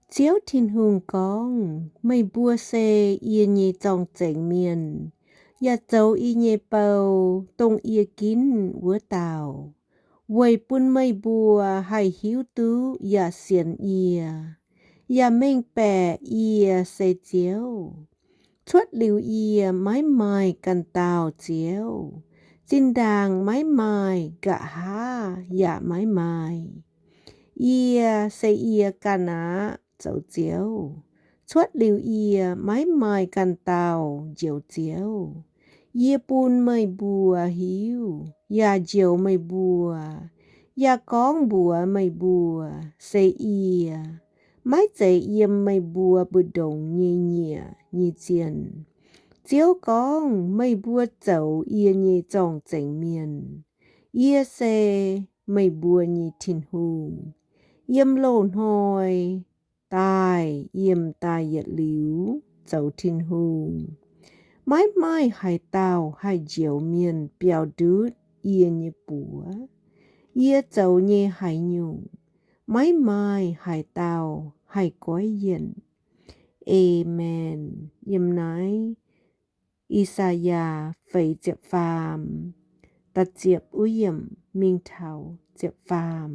Ziouv Tin-Hungh gorngv, Meih mbuo se yie nyei zorng-zengx mienh, yaac zoux yie nyei bou, dongh yie ginv wuov dauh. Weic bun meih mbuo haih hiuv duqv yaac sienx yie, yaac mengh baeqc yie se Ziouv. Cuotv liuz yie maiv maaih ganh dauh Ziouv, zinh ndaangc maiv maaih nqa'haav yaac maiv maaih. Yie se yie ganh aqv zoux Ziouv. Cuotv liuz yie maiv maaih ganh dauh Njoux Ziouv. Yie bun meih mbuo hiuv yaac njoux meih mbuo, yaac gorngv mbuox meih mbuo se yie, maiv zeiz yiem meih mbuo mbu'ndongx nyei nyiec nyei zienh. Ziouv gorngv, Meih mbuo zoux yie nyei zorng-zengx mienh. Yie se meih mbuo nyei Tin-Hungh. Yiem loz-hnoi daaih yiem daaih yietc liuz zoux Tin-Hungh. Maiv maaih haaix dauh haih njoux mienh biaux ndutv yie nyei buoz. Yie zoux nyei haaix nyungc, maiv maaih haaix dauh haih goiv yienc. Aamen. Yiem naaiv I^saa^yaa feix ziepc faam, da'ziepc wuov yiemc mingh taux ziepc faam.